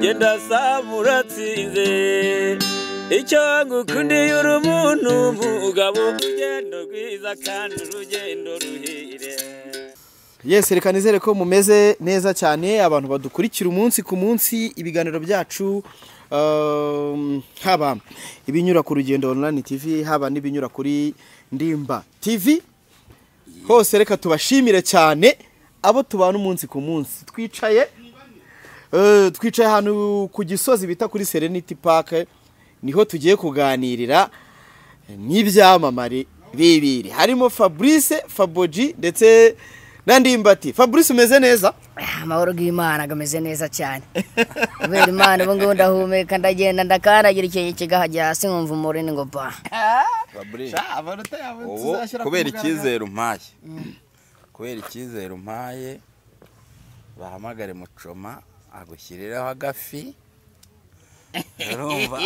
Genda samuratsinze icyo ngukundiye uri umuntu mugabo urugendo rwiza kandi urugendo ruhire. Yes, reka nizere ko mumeze neza cyane abantu badukurikira umunsi ku munsi ibiganiro byacu, haba ibinyura ku Rugendo Online TV, haba n'ibinyura kuri Ndimba TV. Hose reka tubashimire cyane abo tubana umunsi ku munsi. Twicaye hano ku Gisozi bita kuri Serenity Park, niho tugiye kuganirira n'ibyamamare bibiri harimo Fabrice Faboji ndetse na Ndimbati. Fabrice, umeze neza? Amahoro y'Imana gameze neza cyane. Kubera Imana ubu ngubu ndahumeka, ndagenda, ndakandagira ikirenge kigahagera hasi nkumva umurindi ngo ba. Fabrice, ubu kubera icyizere umpaye, kubera icyizere umpaye, bahamagare Mucoma agushyirireho agafi. Urumva?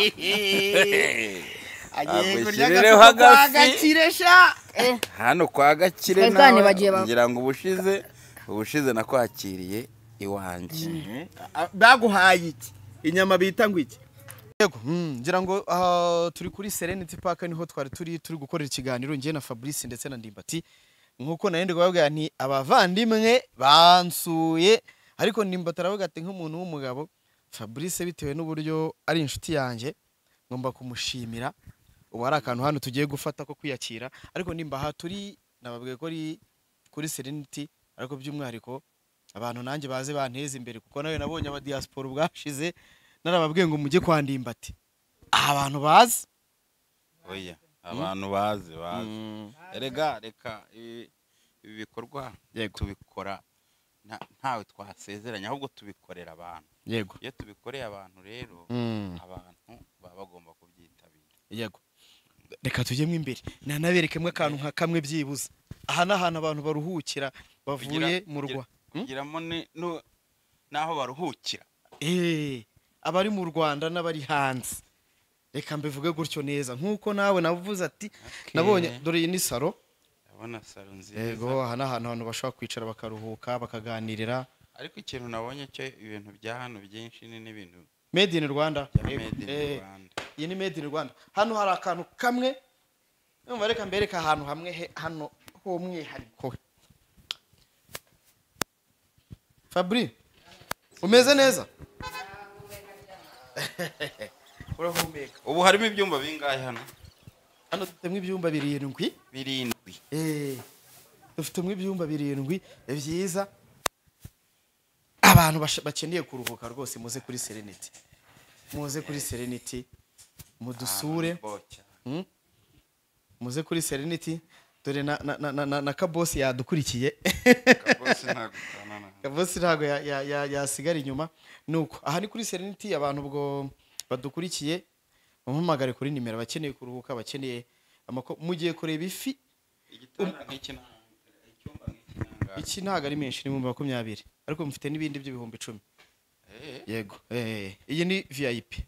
Agiye kurya Agushyirireho agafi kwa agafi. Gakire sha. Hano kwa Gakire. Twari Nawe twanibagiwe ngira ngo ubushize nakwakiriye iwanjye. Baguhaye iki? Inyama bita ngo iki? Yego, ngira ngo turi kuri Serenity Park, niho twari turi gukorera ikiganiro njye na Fabrice ndetse na Ndimbati. Nkuko nari ndi kubabwira nti abavandimwe bansuye, ariko Ndimbati aravuga ati nk'umuntu w'umugabo Fabrice, bitewe n'uburyo ari inshuti yanjye, ngomba kumushimira. Ubu hari akantu hano tugiye gufata ko kwiyakira, ariko nimba aha turi nababwiye ko ari kuri Serenity, ariko by'umwihariko abantu nanjye baze banteze imbere, kuko nawe nabonye aba diaspora bwashize narababwiye ngo mujye kwa Ndimbati, aha abantu bazi. Oya, abantu bazi. Erega reka ibi bikorwa tubikora ntawe twasezeranye, ahubwo tubikorera abantu. Iyo tubikoreye abantu rero, abantu baba bagomba kubyitabira. Yego, reka tujyemo imbere nanaberekemo akantu nka kamwe byibuze. Aha ni ahantu abantu baruhukira bavuye mu rwa Kugiramo n'aho baruhukira. Abari mu Rwanda n'abari hanze, reka mbivuge gutyo neza nkuko nawe navuze ati nabonye. Dore iyi ni salo. Ndabona salo nziza. Yego, aha ni ahantu abantu bashobora kwicara bakaruhuka, bakaganirira. Ariko ikintu nabonye cyo, ibintu bya hano byinshi ni n'ibintu Made in Rwanda. bya Yego. made in Rwanda. Iyi ni made in Rwanda. Hano hari akantu kamwe numva, reka mbereke ahantu hamwe hano h'umwihariko. Fabri, umeze neza? Urahumeka? Ubu harimo ibyumba bingahe hano? Hano dufitemo ibyumba 7. 7? Dufitemo ibyumba 7 byiza. Abantu bakeneye kuruhuka rwose, muze kuri Serenity, muze kuri Serenity mudusure. Ahantu ni cyane. Muze kuri Serenity. Dore na Kabosi yadukurikiye. Kabosi ntabwo utana na Kabosi ntabwo yasigara inyuma. Nuko aha ni kuri Serenity. Abantu ubwo badukurikiye mumpamagare kuri nimero, abakeneye kuruhuka, bakeneye amako, mugiye kureba ifi. Igitanda nk'iki icyumba nk'iki nangahe? Iki ntabwo ari menshi, ni 20,000, ariko mufite n'ibindi by'10,000. Yego, iyi ni VIP.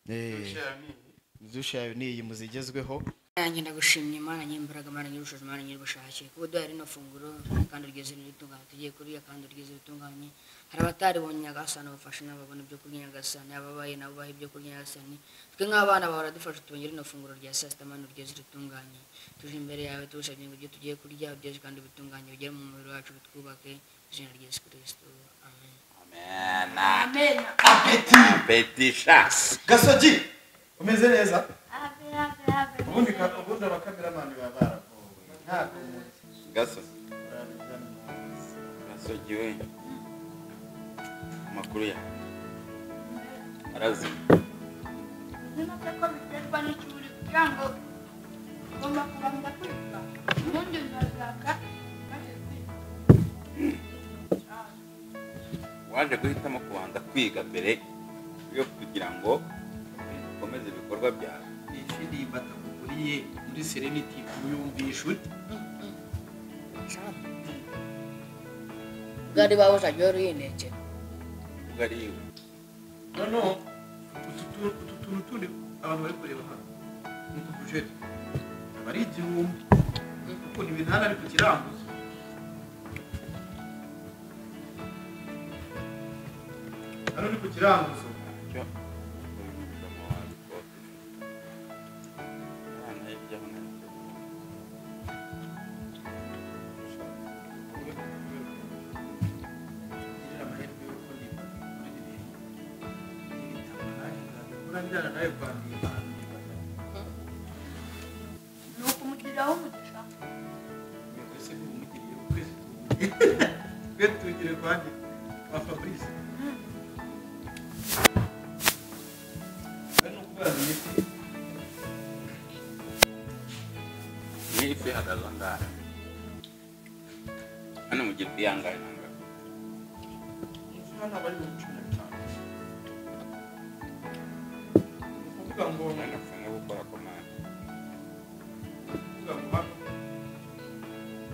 Douche yayo ni iyi? Douche yayo ni iyi muzigezweho. Nanjye ndagushimye Imana nyirimbaraga, Imana nyir'ubushobozi, Imana nyir'ubushake, kuba uduhaye rino funguro kandi urigeze ritunganye tugiye kurya, kandi urigeze ritunganye. Hari abataribonye, Nyagasani, bafashe n'ababona ibyo kurya. Nyagasani, ababaye nabo bahe ibyo kurya. Nyagasani, twe nk'abana bawe uradufasha tubonye rino funguro rya saa sita. Mana, urigeze ritunganye. Tuje imbere yawe tugusabye ngo ibyo tugiye kurya ubyeze kandi ubitunganye, bigere mu mubiri wacu, bitwubake. Mu izina rya Yesu Kristo, amen. Amen. Appétit sha. Gasogi, umeze neza? Ubundi abakameramani baba baragowe, ntabwo muzi. Gasogi. Gasogi we. Amakuru ya. Arazima. Nzi ko biterwa n'icyuri kugira ngo ugomba kubanza kwiga, ubundi uzashaka maze kwiga. Waje guhitamo kubanza kwiga mbere yo kugira ngo ukomeze ibikorwa byawe. Iyi ndirimbo atakuguriye muri Serenity uyumvisha ute? Bwari babuze ruyinekera. Ubwo ari iwe. Noneho utu tuntu tundi abantu bari kureba hano ni utubushete, aba ari 1000, kuko ni ibintu hano ari ku kiranguzo. Hano uri ku kiranguzo. Cyo. Uyu wabikoze. Abana hirya no hino. Girira amahirwe y'uko nimba muri ibi bintu n'ibitabo nanjye nzabikora njyana nawe kwa Ndimba. Ni ukumugiriraho umugisha. Yego ese ntubumugiriye twese tuwugire. Twe tuwugire kwa nde? Kwa Fabrice. We ni ukuvuga ngo iyi fi Ni ifi ihagaze angahe? Hano mu gifu yangahe nangahe? Iyi fi hano aba ari 15,000. Ni ukuvuga ngo Amafaranga yo gukora komande. kuvuga ngo hano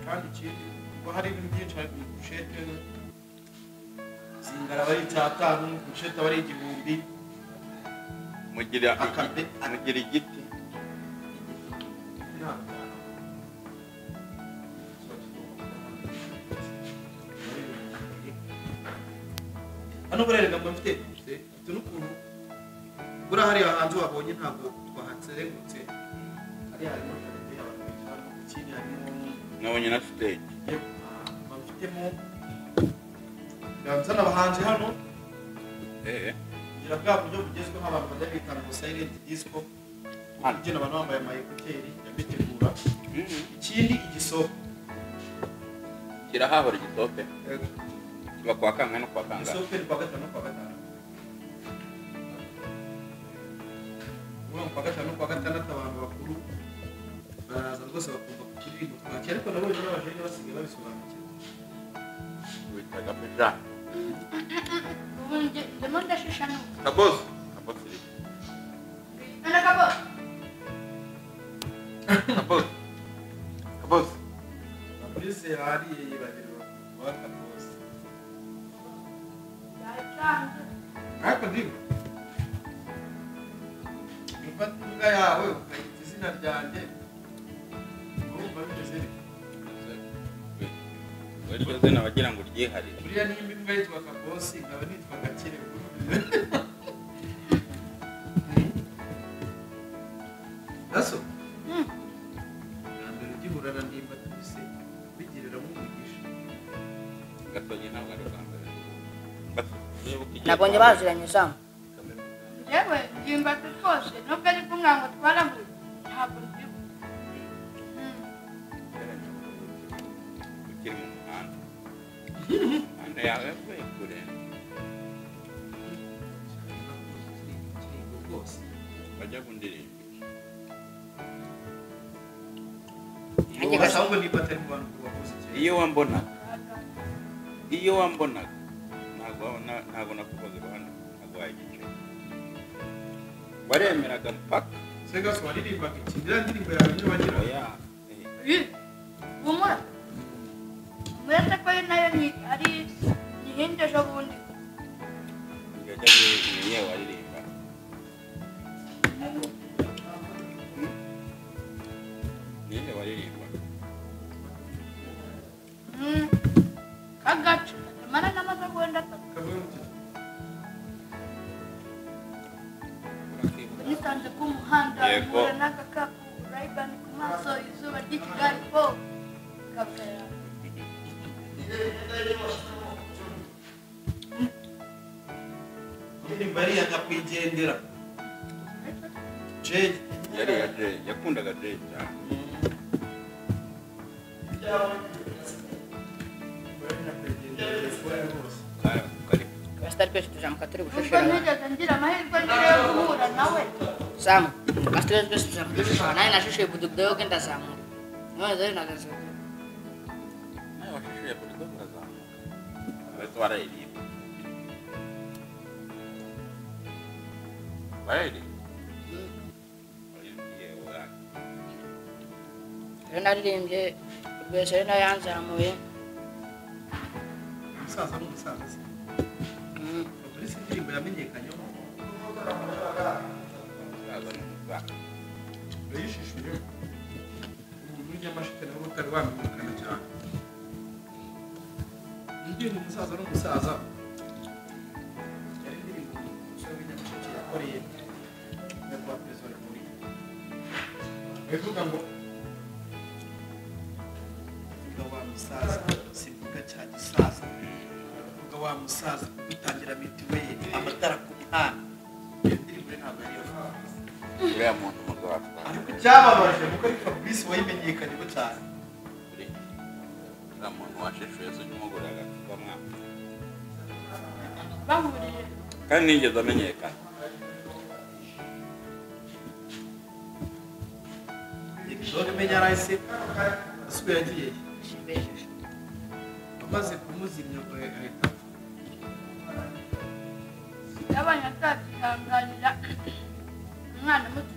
kandi ikindi ngo hari ibintu byinshi, hari burushete zingara aba ari 5,000, burushete aba ari 1,000. Mugira Akabe- mugira igiti. Ntabwo hano burerega mba mfite mfite n'ukuntu buriya hariya hanze wabonye ntabwo twahaserengutse, hariya harimo jaride abantu bicaramo, ikindi harimo Nabonye na stage. Mba mfitemo nzana abahanzi hano ngira bwa buryo bugezweho abantu bajya bita ngo silent disco, Hano. kubyina abantu bambaye ama ekuteri yabitegura. Ikindi igisope. Kirahahora igisope. Kiba kwa kangahe no kwa kangahe? Igisope ni kwa gatanu no kwa gatanu. Uvuga ngo kwa gatanu no kwa gatandatu abantu bakuru baraza rwose bakumva kuririmba twakira, ariko nabonye n'abajene basigaye babisobanukirwa. Witaga peja. Ubu ndimo ndashisha n'ubu. Kabosi. Kabosi iri. None kabo. Kabosi. Kabosi. Fabrice yariye yibagirwa kuba Kabosi. Yacanze. Ariko ndimo gufata imbwa yawe ukayita izina ryanjye, urumva bimeze bite? Iryo zina bagira ngo uryiharire. Buriya nimba imbwa yitwa Kabosi nkaba nitwa Gakire, Daso bwa mbere ugihura na Ndimba tubise bigiriramo umugisha. Gatogi ntabwo ari ubwa mbere. Gasogi, igihe Nabonye twahuye. baziranye Sam. Yewe ndimbati rwose nubwo ari kumwe ngo twarahuye ntabwo mbyibuka. Ukiri mu muhanda. Umuhanda yawe yavuye kure. Kirigo rwose. Bajya kundirimba. Nanjye Gusa ahubwo Ndimba atari mu bantu bakuze cyane. Iyo wambonaga, iyo wambonaga ntabwo ntabwo nakuvaga iruhande, ntabwo wayigice. Waremeraga mpaka. Se Gaso waririmbaga iki? Iriya ndirimbo yawe niyo wagira. Oya. Humura. Muretse ko nayo ni ari nihinde ejo bundi. Yajya niye waririmba. Niye waririmba. Kagace katamara n'amasegonda atatu. Kavuga ngo Urakibuka? Nisanze ku muhanda Yego. mpura n'agakapu Ray-Ban ku maso izuba ry'i Kigali po kabwera. Indirimbo yari iya nyakwigendera Jay. Yari iya Jay, yakundaga Jay cyane. Indirimbo yari nyakwigendera telefone rwose. Kari Abasitari twese tuzamuka turi Ubwo gushishira. ntigeze ngira amahirwe ngira yo guhura nawe. Sam, abasitari twese tuzamuka dushishira. Nanjye nashishuye budubudoge ndazamuka. None rero nagazamuka. Nawe washishuye budubudoge urazamuka. Wese wararirimba. Wararirimba. Waririmbye wowe. Rero naririmbye urwese rero nayo yanzamuye. Umusaza ni umusaza se. Fabrice indirimbo yamenyekanyeho Umusaza ni umusaza. urayishishuye. Umuntu w'inyamasheke nawe utari wamenyekana cyane. Indirimbo umusaza ni umusaza yari indirimbo yakoreye nyakubahwa perezida wa repubulika bivuga ngo vuga wa musaza sivuga cya gisaza vuga wa musaza gutangira mituweli amatara ku mihanda. Iyo ndirimbo ntabwo yari iyo uriya muntu muzatwara ariko cyababaje kuko ari Fabrice wayimenyekanyeho cyane. Uriya muntu washishuye se ujya umugurira agacupa mwana Bahuriye kandi nigeze amenyekana. Episode menya yarahise asubiye agiye Shimbejeje. amaze kumuzimya ngo ahita apfa. Yabonye atakihanganira umwana muto.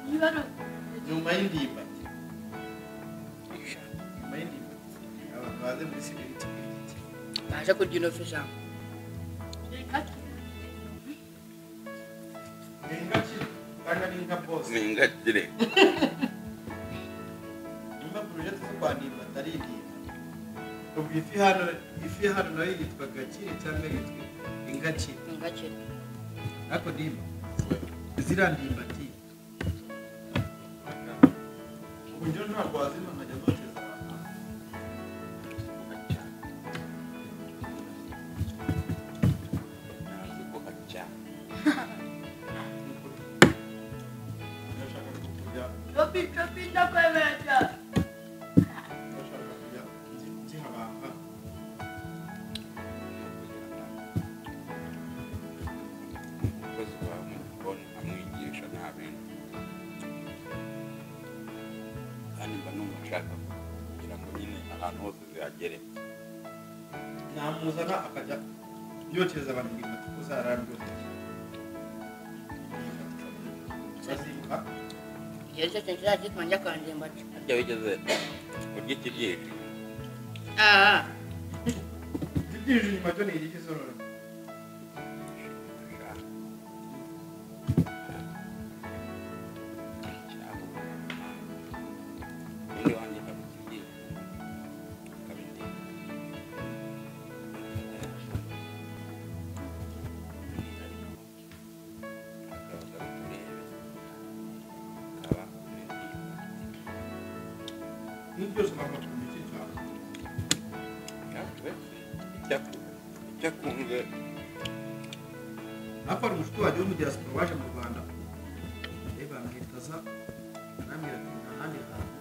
Niba ari uko Nyuma y'indimbati, nyuma y'indimbati abantu baze muri Serenity Park. Baje kurya ino fi sha. Reka Ni ingakire cyangwa ni inka bose? Ni ingakire. Nyuma project zo kwa Ndimbati ari indimbati. Ubwo ifi hano nayo yitwa gakire cyangwa yitwa ingakire? Ingakire. Ariko ndimba ziriya ndimbati ubu njyewe ntabwo wazima nkajya noteza abantu. Naraziguha cyane. Ndashaka kujya Chopi chopi ndakwemera cyane. ndashaka kujya nziha abantu. Umukozi wawe mu gikoni amwigisha nta bintu kandi mba numva nshaka kugira ngo nyine ahantu hose zihagere. Namuzana akajya yoteza abantu indimbati kuko zararyoheye. Bazibuka. Igihe cyo kintu kizajya gituma njya kwa Ndimbati. Harya wigeze urya ikibyihishe? Ah, Ibyije inyuma byo ni igiki zorora? Undi wanjye haba ikibyihishe akaba indembe. Akabaza turebe akaba indembe. Ni byose ntabwo twumva cyane. Icyo akunze. Ariko hari umushuti wanjye wo mu diaspora waje mu Rwanda, reba ahita aza arambwira ati nta handi hantu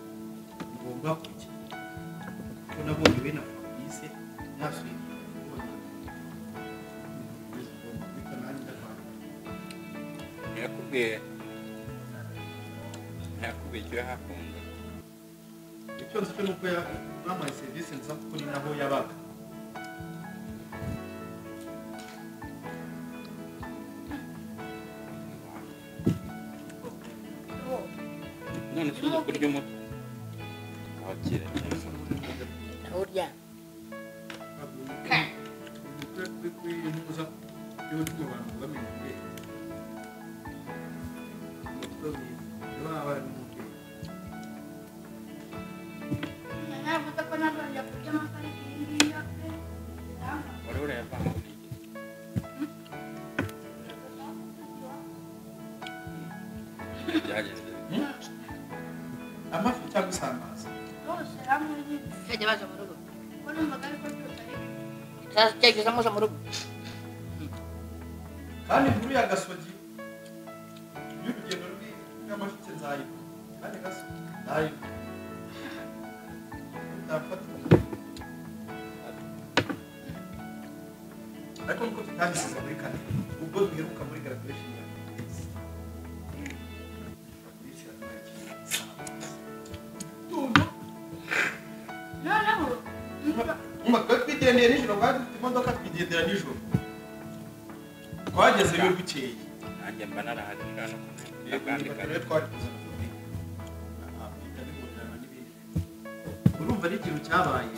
ngomba kujya kuko nabonye we na Fabrice yasuye kubona ngomba guhita nanjye njya kwa Ntiyakubwiye icyo yahakunze? Icyo nzi cyo ni uko bamuhaye serivisi nziza kuko ni naho yabaga. None se uzi kurya umutwe abakire? Ndawurya. Umutwe w'intuza yo gutuma abantu bamenya ubwenge. Umutwe mwiza niba waba ari umubyeyi. Naravuze ko ntazongera kurya amafi ariko iyi ngiyi yo pe iramba. Wari urayavanga n'iki? Byagenze Amafi cyangwa isambaza? Byose hamwe nyine. Cyajya baza mu rugo. Kuko numvaga ariko byose ari bimwe. Cyageze muza mu rugo. Kandi inkuru ya Gasogi y'urugendo rw'Nyamasheke nzayivuga kandi Gasogi nzayivuga utafata, ariko nuko tutabisize muri kane ubwo duheruka muri graduation ya Fabrice. Fabrice yaduhaye isambaza. Noneho Umva, twari twigendeye nijoro, twari dufite imodoka twigendera nijoro, twagezeyo bukeye. Nanjye mba narahari no kumenya akandi Rero kazi. Twari kuzana Fabrice bihita bihurirana n'ibindi bintu. Urumva ari ikintu cyabaye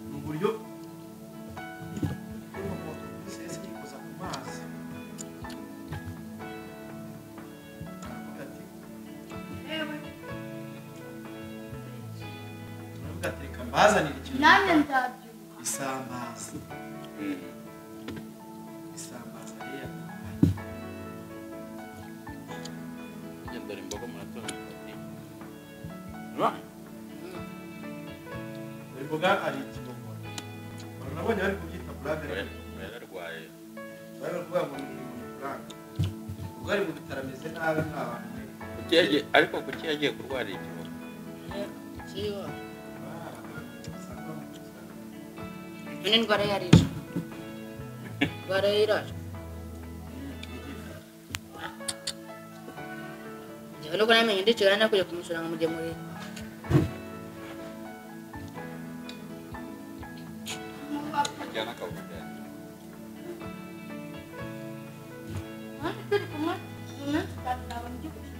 ni uburyo urumva moto Fabrice yahise yikoza ku mazi aravuga ati yewe aravuga ati reka mbazanire ikintu. Nanjye nzabyibuha. Isambaza. Isambaza rero. Dore imboga muratonda. Ba. Imboga ari ikibogora. Nabonye bari kubyita blague yararwaye. Bari kuvuga ngo ni blague. Ubwo ari mu bitaro ameze nabi nk'abantu. Kuki ariko kuki yagiye kurwara ikibogo? Kiyo. None indwara yarije. Indwara yiraje. Njyewe nubwo namenye ndi Kigali nakujya kumusura nkamugemurira. Ajyana akavuga. Turi kumwe mu minsi itanu naba mbyibushye.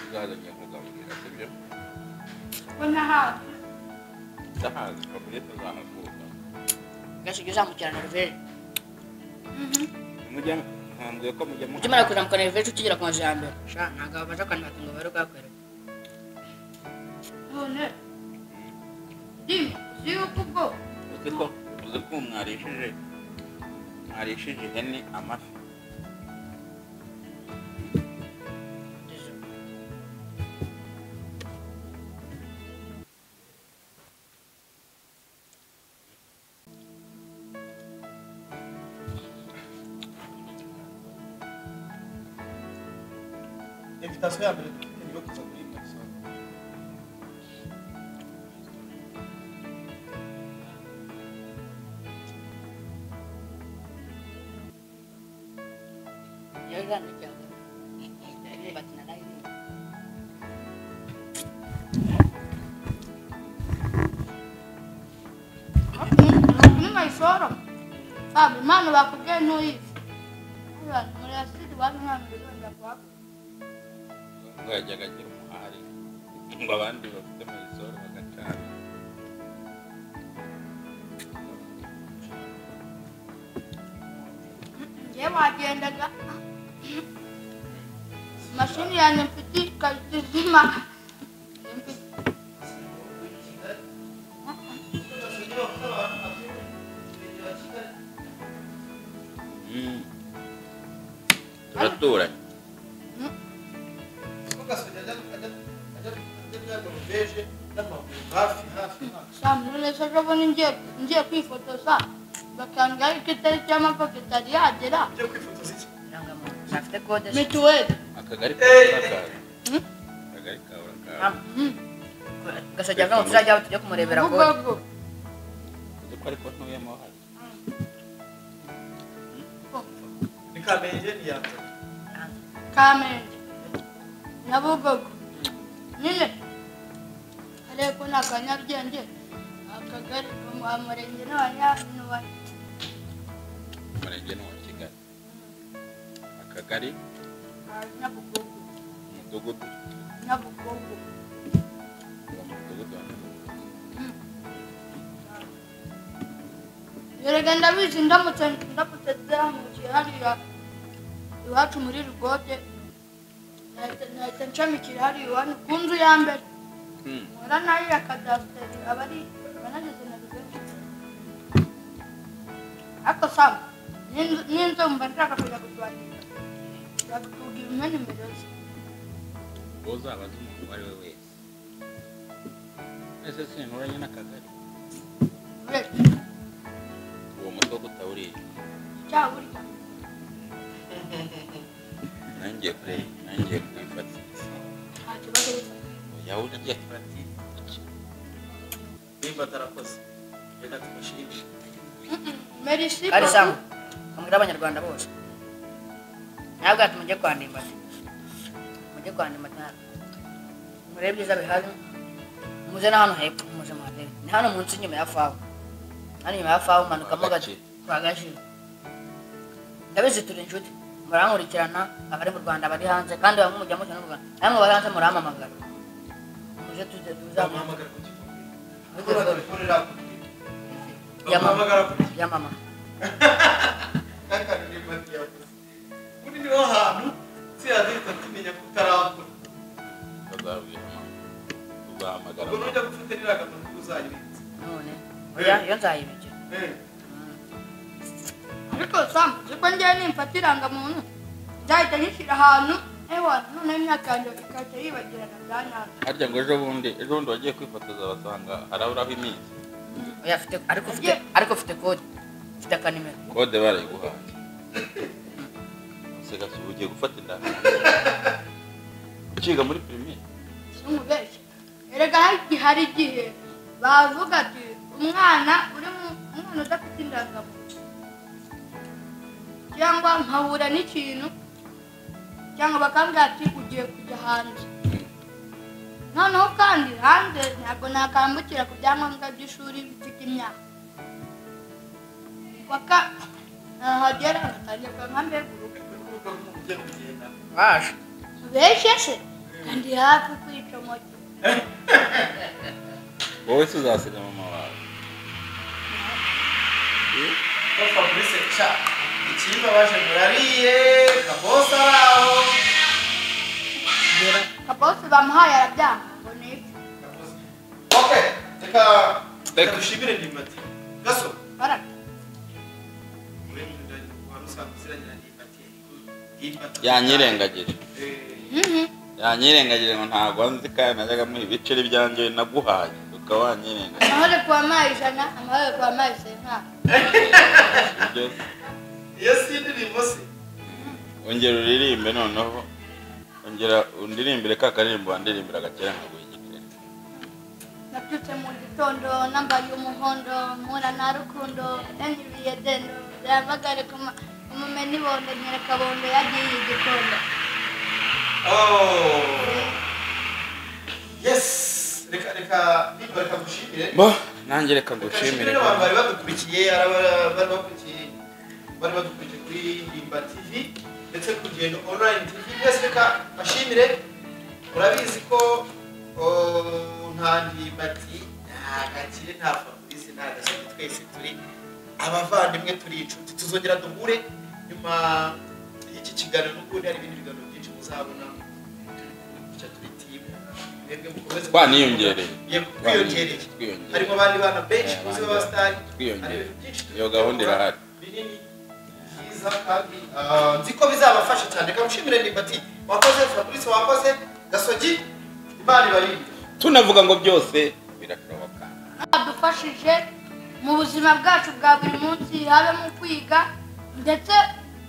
Uzaza ngiye kugaburira sibyo? Ko ntahazi. Ndahazi Fabrice azahakuka. Gashya uzamukira Norvège. Mujya nkambwiye ko mujya ukimara kuzamuka Norvège ukigera ku mazu ya mbere. Sha ntabwo babaza akantu bati ngo bari bwakwereka. None ndimi uzi yuko ubwo uzi ko mwarishije ihene amafi. Invitation ya mbere dufite niyo kuza kuri Mysol. Kuri Mysol fab impano bakubwiye ntuyizi. Abantu muri asidi bamwana bizongera kuhakora. Ngo yajyaga agira umuhari ngo abandi bafite Mysol bagacana. Njyewe wagendaga mashini yanjye mfite ikahita izima. Turaturanye. None ngiye kwifotoza bakambwira yuko itariki y'amavuko itari yagera. Ugiye kwifotoza iki? Afite kode. Mituweli. Akagari kawe urakazi. Akagari kawe urakazi. Gasajya avuga ngo tuzajya tujya kumurebera kode. Uzi ko ariko ntuyemo hano. Ni Kamenge ni yanze. Kamenge. Nyabugogo. Nyine ariko ni akanyarugenge akagari umurenge n'uwa Umurenge ni uwa Kigali. Akagari Nyabugogo. Umudugudu Nyabugogo. Umudugudu wa Nyabugogo. Erega ndabizi ndamutse nzamukiye hariya iwacu muri Rugote nahita nshamikira hariya iwanyu ku nzu ya mbere. Nkora nayo ya kadasiteri aba ari banageze na bizeru. Ariko Sam n'inzu mba nshaka kujya kutwandika bakubwira umwe nimero ze. Uzabaza umuntu uwo ari we wese. Ese sinturanye n'akagari? Uwo mutwe utawuriye. Cyawurya. Nangiye kure, nangiye kuyifata. Nta kibazo. Yawurya. Nimba atarakoze. Reka tumushime. Merci. Kandi Sam, ambwira abanyarwanda bose. Ntabwo ati mujye kwa Ndimbati. Mujye kwa Ndimbati. Murebe ibyiza bihari. Muze na hano hepfo muze muharebe. Ni hano munsi inyuma ya fawo. Hano inyuma ya fawo umanukamo gato kwa Gashira. Ndabizi turi inshuti. Murankurikirana abari mu Rwanda abari hanze kandi bamwe mujya mujya no mu Rwanda. Namwe bari hanze murampamagara. Muze tujye tuzamuhamagara ku gikombe. Ya ya mama. Kaka Ndimbati yavuze. Kuri niho hantu siyazita tumenya kutarakura. Bazahamagara. Ubwo nujya gufata niragamuntu uzayibitse. None oya yo nzayibikira. Ariko Sam, uzi ko njyewe nimfata irangamuntu nzahita nyishyira ahantu, ewa noneho imyaka yanjye ikahita yibagirana bya nyabyo. Harya ngo ejo bundi wagiye kwifotoza basanga haraburaho iminsi. Oya afite ariko ufite kode, ufite akanimero. Kode barayiguhaye. Usega ugiye gufata indangamuntu. Ukiga muri primaire. Sinkubeshye. Erega hari igihe bavuga ati umwana uri umwana udafite indangamuntu, cyangwa nkahura n'ikintu, cyangwa bakambwira ati ugiye kujya hanze. Noneho kandi hanze ntabwo nakambukira ku byangombwa by'ishuri bifite imyaka. Waka nahagera ngatangira nka mbega. Waje. Ubeshye se kandi hafi kwica moto. Wowe se uzasiga mama wawe. Ko Fabrice cha ikibabaje murariye kabosa raho. Kabosi bamuhaye arabyanga ngo ni iki. Okay, reka dushimire Ndimbati. Gaso. Baraka. Yanyirengagije. Yanyirengagije ngo ntabwo nzi kandi najyaga muha ibiceri byanjye naguhaye ukaba wanyirengagije. Amahoro kuwa mayi 100, amahoro kuwa mayi 50. Iyo si indirimbo se. Ongera uririmbe noneho. Ongera undirimbire ka karirimbo wandirimbira gakera nkaguha igiceri. Nabyutse mu gitondo nambaye umuhondo mpura na Rukundo yanyiriye dendo yavagare kuma umumeni bondo nyereka bondo yagiye igikondo. Oh. Yes, reka gushimire. Bo, nanjye reka gushimire. Abantu bari badukurikiye, bari badukurikiye kuri Ndimba TV ndetse ku Rugendo Online TV. Mwese reka bashimire. Murabizi ko nta Ndimbati, nta Gakire, nta Fabrice, nta Gasogi, twese turi abavandimwe, turi inshuti. Tuzongera duhure nyuma y'iki kiganiro n'ubundi hari ibindi biganiro byinshi muzabona. Turi team, mwebwe mukomeze twaniyongereye. Twiyongereye. Harimo abandi bana benshi muzi b'abasitari. Twiyongereye. Iyo gahunda irahari. Binini byiza kandi nzi ko bizabafasha cyane. Reka mushimire Ndimbati wakoze, Fabrice wakoze, Gasogi, Imana ibarinde. Tunavuga ngo byose birashoboka. Badufashije mu buzima bwacu bwa buri munsi, habe mu kwiga ndetse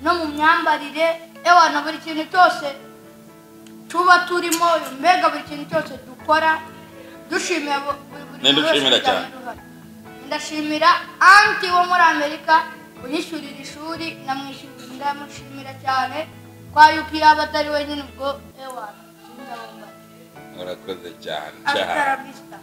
no mu myambarire, ewa na buri kintu cyose tuba turimo, mbega buri kintu cyose dukora dushimira buri wese cyane. Ndashimira anti wo muri Amerika unyishyurira ishuri, ndamushimira cyane kwa yuko yaba atari wenyine ubwo ewa sindabumva. Murakoze cyane. Hasta la vista.